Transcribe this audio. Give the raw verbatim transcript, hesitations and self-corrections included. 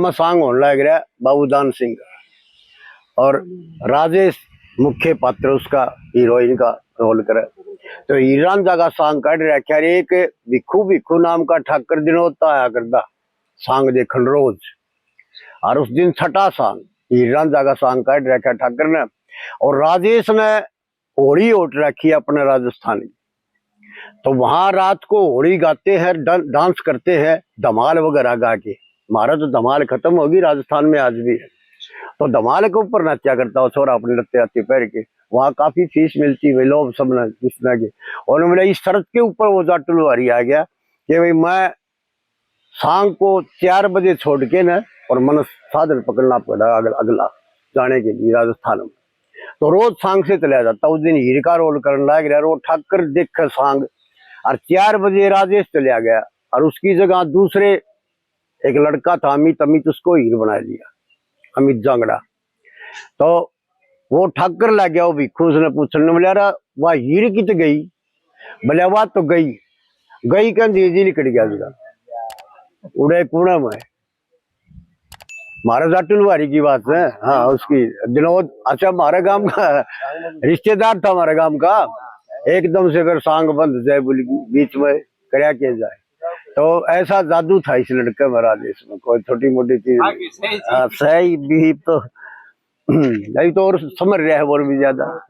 में सांग होने लग रहा है बाबूदान सिंह का, और राजेश मुख्य पात्र उसका, हीरोइन का रोल करे। तो हीर रांझा का सांग काट रखा रे, एक भिक्खू भिक्खू नाम का ठाकर दिनोद आया करता सांग देखण रोज। और उस दिन छठा सांग हीर रांझा का सांग काट रखा ठाकर ने। और राजेश ने होली होट रखी है अपने राजस्थान की। तो वहां रात को होली गाते हैं, डा-, डांस करते हैं धमाल वगैरह गा के। हमारा तो धमाल खत्म होगी, राजस्थान में आज भी है। तो धमाल के ऊपर नाचा करता वो छोरा अपने लत्ते आते पहन के। वहां काफी फीस मिलती भाई, लोग सब ना, किस तरह के। और उन्होंने इस शर्त के ऊपर वो जाटू लुहारी आ गया कि भाई, मैं शाम को चार बजे छोड़ के ना, और मन साधन पकड़ना पड़ा अगला, अगला जाने के लिए राजस्थान में। तो रोज सांग से चला जाता। उस दिन हीर का रोल करने लग रहा, रोज ठाकर देखे सांग। और चार बजे राजेश चला गया, और उसकी जगह दूसरे एक लड़का था अमित, अमित उसको हीर बना लिया, अमित जांगड़ा। तो वो ठाकर लग गया, वो भिक्खू, उसने पूछने, बोला, "रा, वह हीर कित गई?" बोले, "वह तो गई, गई।" कह धीरे धीरे निकल गया उसका, उड़े कूड़ा में। हमारे जाटू लुहारी की बात है, हाँ, उसकी दिनोद, अच्छा, हमारे गांव का रिश्तेदार था, हमारे गांव का। एकदम से फिर सांग बंद जाए, बोली, बीच में करया के जाए। तो ऐसा जादू था इस लड़के में, राजेश में, कोई छोटी मोटी चीज हाँ, नहीं। सही चीज। हाँ, सही भी तो। अभी तो और समझ रहा है और भी ज्यादा।